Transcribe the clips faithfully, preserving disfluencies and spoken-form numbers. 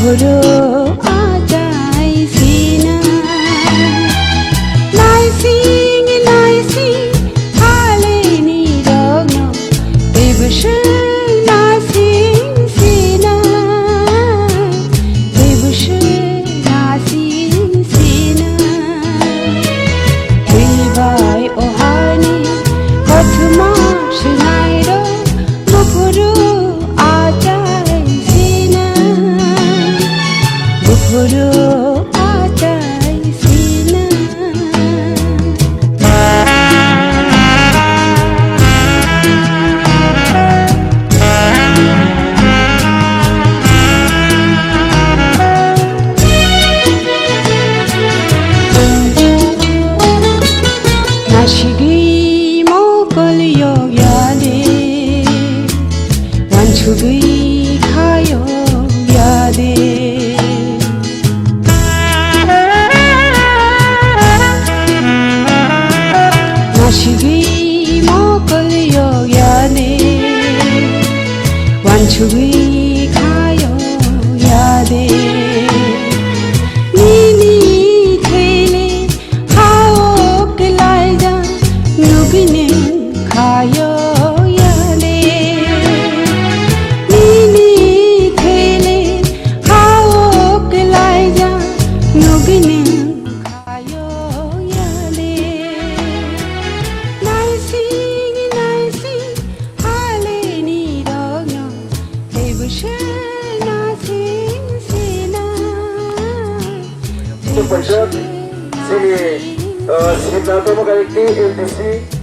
Oro achai sina, naising naising haleni rokno, teibo se naising sina, teibo se naising sina. Twi bai o hani kothoma swnairok, buphuru achai sina, buphuru achai sina. Nasigwi mokol yok ya de, wansugwi kha yok ya de. Nasigwi mokol yok ya de, wansugwi kha yok ya de. Nini thele hao kwlaijak nugwini khayo yale. Nini thele hao kwlaijak nugwini khayo yale. Naising naising haleni rokno teibo se naising sina. Chini, uh, Sibna Tomokai T M D C,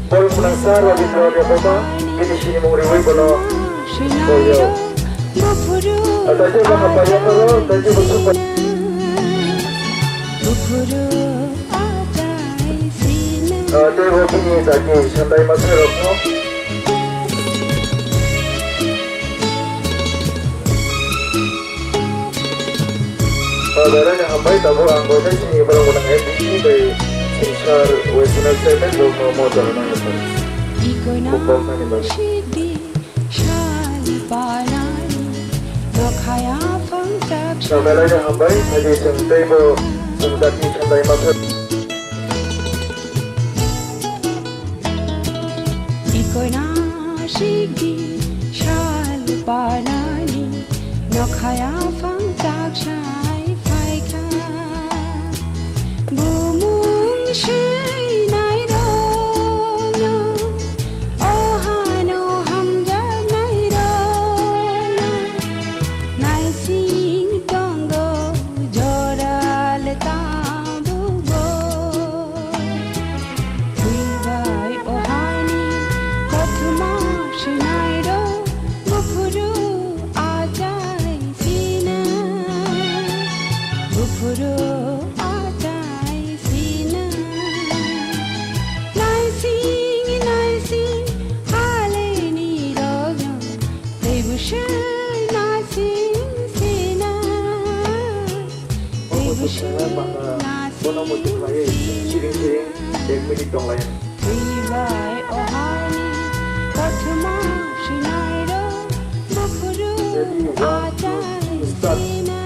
Bol Munangsa Rabindra Debbarma, bini sinimung riwi bono. Boyo. Ataje ba hapaya karo, ataje ba super. Uh, tei bo bini jati sandai masa rokno. Belai no hambai, tabuk ang bo tei chini borok bo nang M D C bai Silchar West Zone Chairman rok no mo jora nang yapar. Bukbok nani bagwi. Belai no hambai, haji chwng tei bo chwng jati sandai masa. Ikoina sigdi sal panani nokhaya phang tak sai phaikha. Bumung sui nai rono, ohano hamjak nai rono, naising tongo joral tabugo. Twibai ohani kothoma swnairok buphuru achai sina, buphuru achai sina. Naising naising haleni rokno teibo se naising sina. Teibo se naising sina. Twibai ohani kothoma swnairok buphuru achai sina,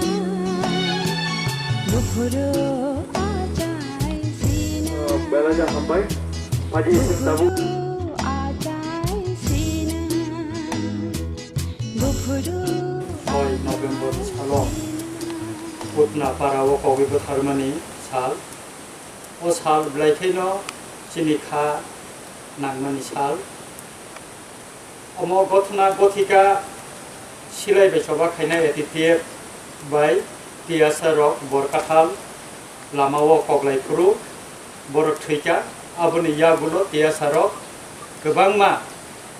buphuru achai sina. Belai no hambai. Phaidi chwng tabuk. Buphuru achai sina, buphuru. Hoi November salo Putna para o kogwi bwtharmani sal. O sal belai kheno chini kha nangmani sal. Omo gothona gothika silai bai choba khainai A T T F bai tiyasa rok Borkathal lama o koklai phuru borok thwikha. Aboni yagulo tiyasa rok kwbangma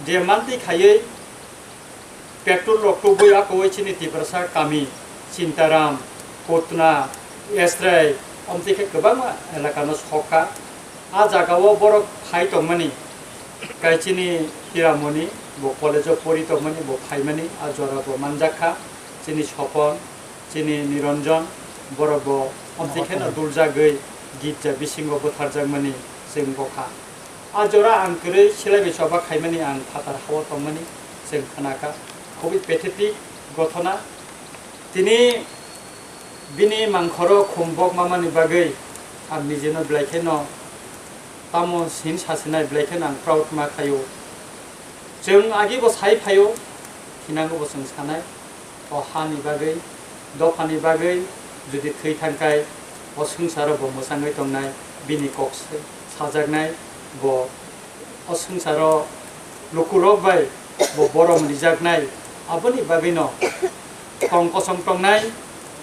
je manti khaiwi petrol rok tubui akoi chini Tiprasa kami, Chintaram, Putna, Esrai, omtwi khe kwbangma elaka no sokha. A jaga o borok phai tongmani, kai chini Hiramoni, bo college o pori tongmani, bo phaimani, a jora bo manjakha. Chini Sopon, chini Niranjan, borok bo omtwi kheno duljagwi girja bisingo bwtharjakmani chwng bokha. A jora ang kwrwi silai bai choba khaimani ang phatar hao tongmani chwng khnakha. Khobwi pathetic gothona. Tini Bini mangkhoro khum bok mamani bagwi ang nijeno belai kheno tamo sin sasinai belai kheno ang proud ma khaio. Chwng agi bo sai phaio, hinango bo chwng sanai. O hani bagwi, dophani bagwi jodi thwi thangkhai, o swngcharo bo mwchangwi tongnai, bini kok se-, sajaknai, bo o swngcharo lukurok bai bo borom rijaknai, aboni bagwino tong kosong tongnai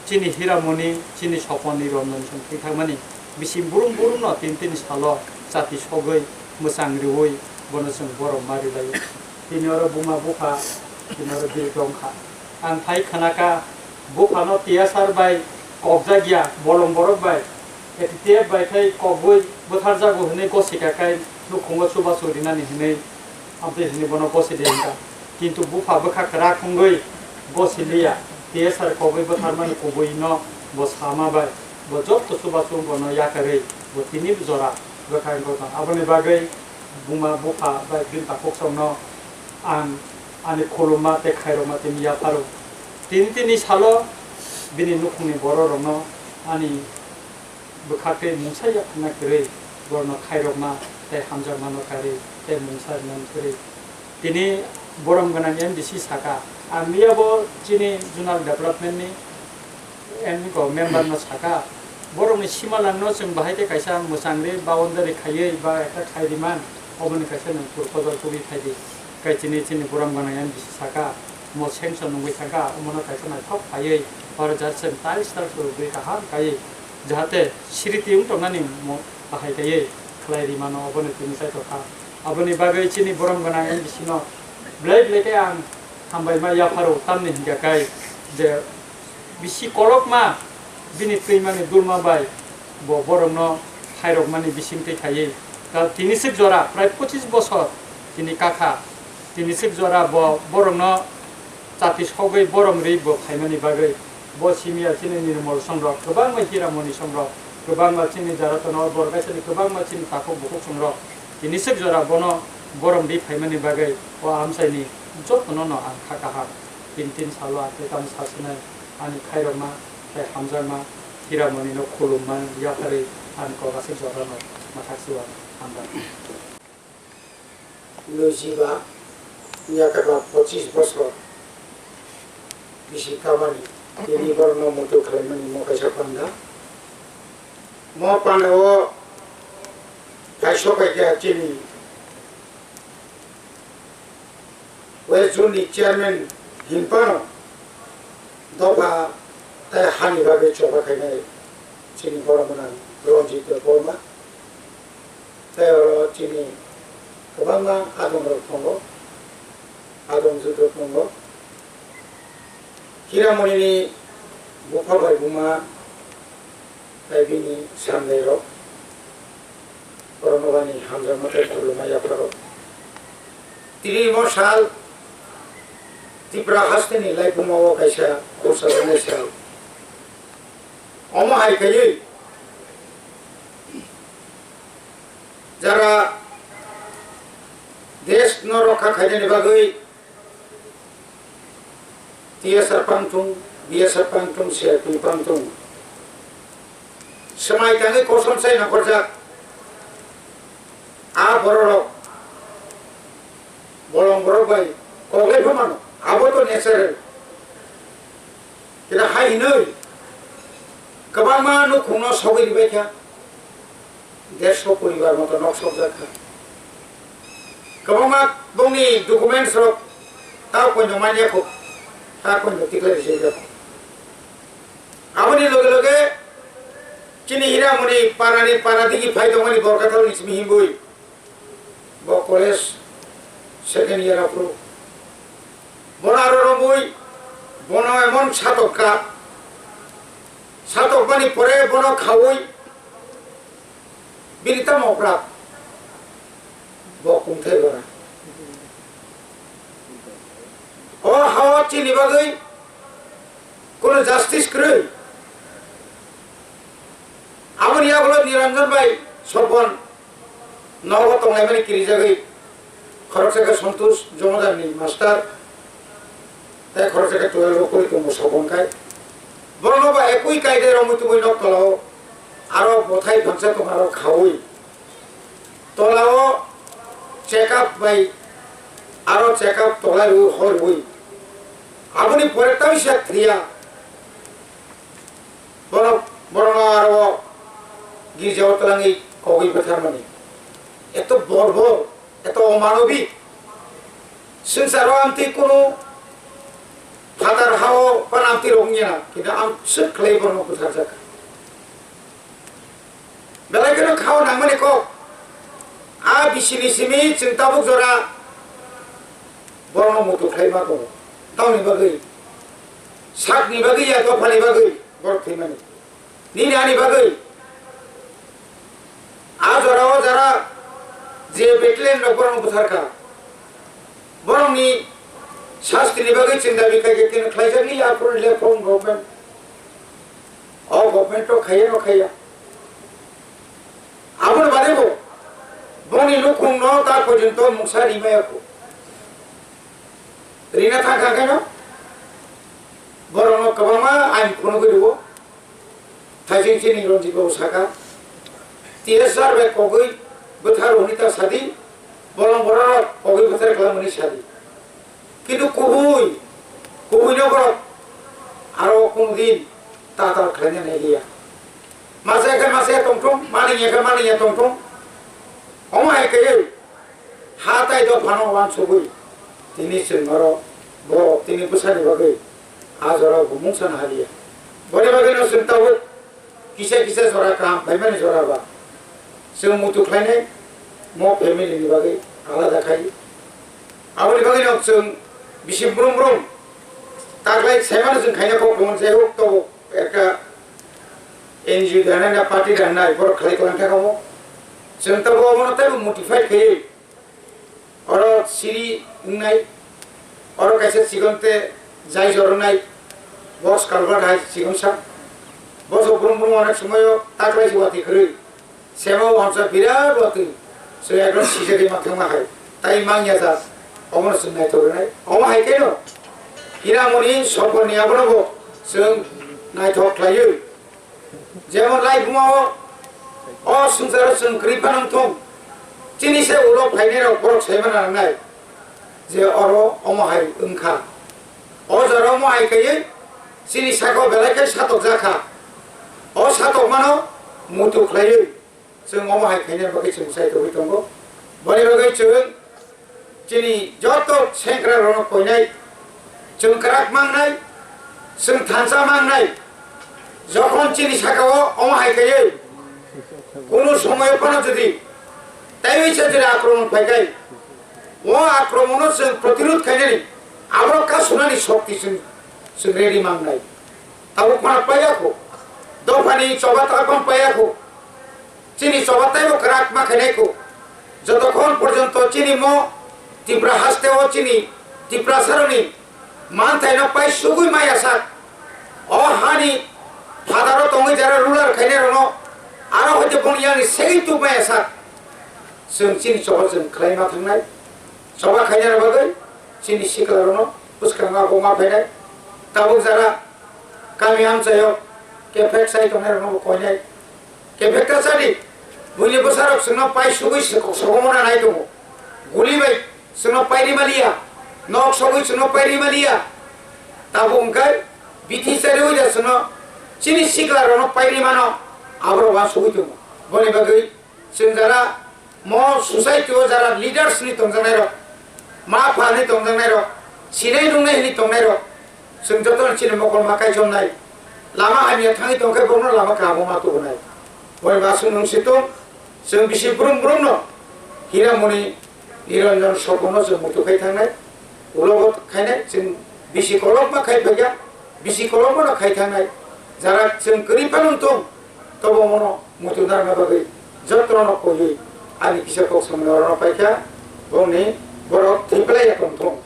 chini Hiramoni, chini Soponni Ranjan chwng thwi thangmani bising burum burumno tin tini salo chati sogwi mwchang riwi bono chwng borom ma rilaio. Tini oro buma bupha, tini oro biri dongkha. Ang phai khnakha, buphano T S R bai kokjak ya, bolong borok bai, A P T F bai khai kogwi bwtharjago hwnwi gosika kai nukhungo chubachu rinani hwnwi, amtwi hwnwi bono gosidi hwnka. Kintu bupha bwkha kwrak wngwi gosiliya, T S R kogwi bwtharmani kubuino bo sama bai, bo jotto chubachu bono yakarwi bo tini jora bwkha wngkha. Aboni bagwi buma bupha bai bini takhuk songno ang ani khulumma tei khairokma tini yapharo. Tini tini salo bini nukhungni bororokno ani bwkhak tei mungsa yaphana kwrwi, borokno khairokma tei hamjakmano karwi tei mungsa rinani kwrwi. Tini borom gwnang M D C saka, ang miyabo chini zonal development ni M D C member no saka, borokni simalangno chwng bahai khe kaisa mwchangri boundary khaiwi ba ekta khai riman, oboni kaisa nwng proposal tubui phaidi. Kai chini, chini borom gwnang M D C saka, mo sanction nungwi thangkha, omono kaisa naithok khaiwi, oro jar chwng tiles tiles rwgwi kaham kaiwi, jahate sriti wng tongnani mo bahai kaiwi khlai rimano, obono tini chaitokha. Aboni bagwi chini borom gwnang M D C no belai belai khe ang hambai ma yapharo, tamni hinkha kai je bisi kolokma bini twimani dulma bai bo borokno khairokmani bisingtwi khaiwi. Ta tini swk jora prai pochis bosor tini kakha, tini swk jora bo borokno chati sogwi borom rwi bo khaimani bagwi. Bo simiya chini Nirmol songrok, kwbangma Hiramoni songrok, kwbangma chini Jaraton Albor, kaisani kwbangma chini takhuk bukhuk songrok. Tini swk jora bono borom rwi phaimani bagwi o amchaini jotono no ang kha kaham. Tin tin salo ang tei tamo sasinai ani khairokma tei hamjakma Hiramoni no khulumma yapharwi ani kok aswk jora no mathak siwa hambai. Nui jiba, yakaba pochis bosor bisi kamani, tini borokno muitu khlaimani mo kaisa panda. Mo panda o kaisa pai khe chini West Zone ni chairman hinphano dopha tei hani bagwi choba khainai chini borok gwnang Ranjit Debbarma. Tei oro chini kwbangma adongrok tongo, adongjwk rok tongo. Hiramoni ni bupha bai buma tei bini samdairok, borokno bani hamjakma tei khulumma yapharo. Tini mo sal Tripura hasteni laibuma o kaisa khorsa wngnai sal. Omo hai khaiwi jara desh no rokha khainani bagwi T S R pangthung, B S F pangthung, C R P pangthung. Swmai tangwi kosom sai nongkhorjak a bororok bolong borok bai koklai pha mano. Abo to natural. Kira hai hinwi kwbangma nukhungno sogwi ribai kha. Dersho poribar moto nok sokjak kha. Kwbangma bongni documents rok ta koino manya kho, ta koino tikhlai rijak kho. Aboni loge loge chini Hiramoni parani para digi phai tongmani Borkathal ni simi himwi bo college second year aphuru bono aro romwi bono emon satok kha, satok mani pore bono khawi bini tamo opradh? Bo kungthai bora. O hao chini bagwi kono justice kwrwi. Aboni yagulo Niranjan bai Sopon nogo tonglaimani kirijagwi khoroksa khe Santosh Jomadar ni master tei khoroksa khe twelve o pori tongo Sopon kai. Borokno ba ekui kaide romwi tubui nok tolao aro bothai phansa tong aro khaui tolao check up bai aro check up tolai rwi hor rwi aboni pore tawisa thwiya borok borokno aro girjao twlangwi kogwi bwtharmani. Eto borbor, eto omanobik. Swngcharo amtwi kunu phatar hao panamtwi rok wngya na, kintu ang swk khlai borokno bwtharjakha. Belai kheno khao nangmani kok. A bisini simi chwng tabuk jora borokno muitu khlai ma tongo. Tamoni bagwi? Sakni bagwi ya dophani bagwi borok thwimani? Nini ani bagwi? A jora o jara je battalion rok borokno bwtharkha. Borokni sastini bagwi chwng dabi khaikhe keno khlaijakliya, aphuru le form government. O government to khaiya no khaiya. Aboni bade bo boni nukhung no ta porjonto mungsa rimaya kho. Rina thang kha khe no borokno kwbangma ain phunugwi rwo. Thaising chini Ranjit Babu saka, T S R bai kogwi bwthar hwnwi ta sadi, bolong borok kogwi bwthar klamani sadi. Kintu kubui, kubui no borok aro kunu din tatal khlaina nai liya. Masa khe masa tongthung, mani ya khe mani ya tongthung. Omo hai khe ha tai dophano wansugwi tini chwng oro bo tini bwsani bagwi a jora bo mungsa no haliya. Boni bagwi no chwng tabuk kisa kisa jora kaham phaimani jora ba chwng muitu khlainai mo family ni bagwi alada khai. Aboni bagwi no chwng bisi brum brum taklai saimano chwng khaina kok tongmani jai huk tabuk ekta N G O danai na party danai borok khlai tongkha kamo. Chwng tabuk omono taibo motivate khaiwi oro siri wngnai, oro kaisa chikon te jai jornai, box culvert hai chikon sa. Boso brum brum onek somoyo taklai si wati kwrwi. Sema wansa birat watwi chwng ekdom sijagwi ma thangma hai. Tai mangya ja omono chwng naithok rwnai. Omo hai khe no Hiramoni Sokorni abono bo chwng naithok khlaiwi. Jemon lai buma o, o swngcharo chwng kwrwi phano wngthung. Chini se ulo phainai rok borok sai mana nangnai. Je oro omo hai wngkha. O jora omo hai kaiwi chini saka o belai khe satok jakha. O satok mano muitu khlaiwi chwng omo hai khaina bagwi chwng sai tongwi tongo. Boni bagwi chwng chini joto sengkrak rokno koinai, chwng kwrak mangnai, chwng thansa mangnai. Jokhon chini saka o omo hai kaiwi kunu somoyo phano jodi taiwi se jodi akromon phaikai, o akromonno chwng protirod khainani, abo kasunani shokti chwng, chwng ready mangnai. Tabuk phano paiya kho, dophani choba tabuk phano paiya kho. Chini choba taibo kwrak ma khainai kho. Jotokhon porjonto chini mo Tripura haste o chini Tiprasaroni manthaino pai sugwi maya sak. O hani phataro tongwi jara ruler khainai rokno aro hoite boni yani segwi tuk maya sak. Chwng chini choba chwng khlai ma thangnai. Choba khainai rok bagwi chini sikla rokno bwskango abo ma phainai. Tabuk jara kami amchaio kephek sai tongnai rokno bo koinai. Kephek ta chadi, buini bwsarok chwngno pai sugwi sokok sokomona nai tongo. Guli bai chwngno pai rima liya, nok sogwi chwngno pai rima liya. Tabuk hwnkhe bithi chariwi da chwngno chini sikla rokno pai rimano aborok uansugwi tongo. Boni bagwi chwng jara mo society o jara leaders ni tongjaknai rok, ma pha ni tongjaknai rok, sinai nungnai hwnwi tongnai rok, chwng jotono chini mokol ma kaichomnai, lama hamya thangwi tongkhe borokno lama kahamo ma tubunai. Boni ba chwng nwng si tong, chwng bisi brum brum no Hiramoni Niranjan Sokorno chwng muitu khai thangnai, ulo bo khainai, chwng bisi kolokma khai phaikha, bisi kolokma no khai thangnai, jara chwng kwrwi phano wng tong, tobo mono muitu narwkna bagwi jotono koiwi ani kisa kok samani orono paikha, bongni borok thwi phlai ya tong thung.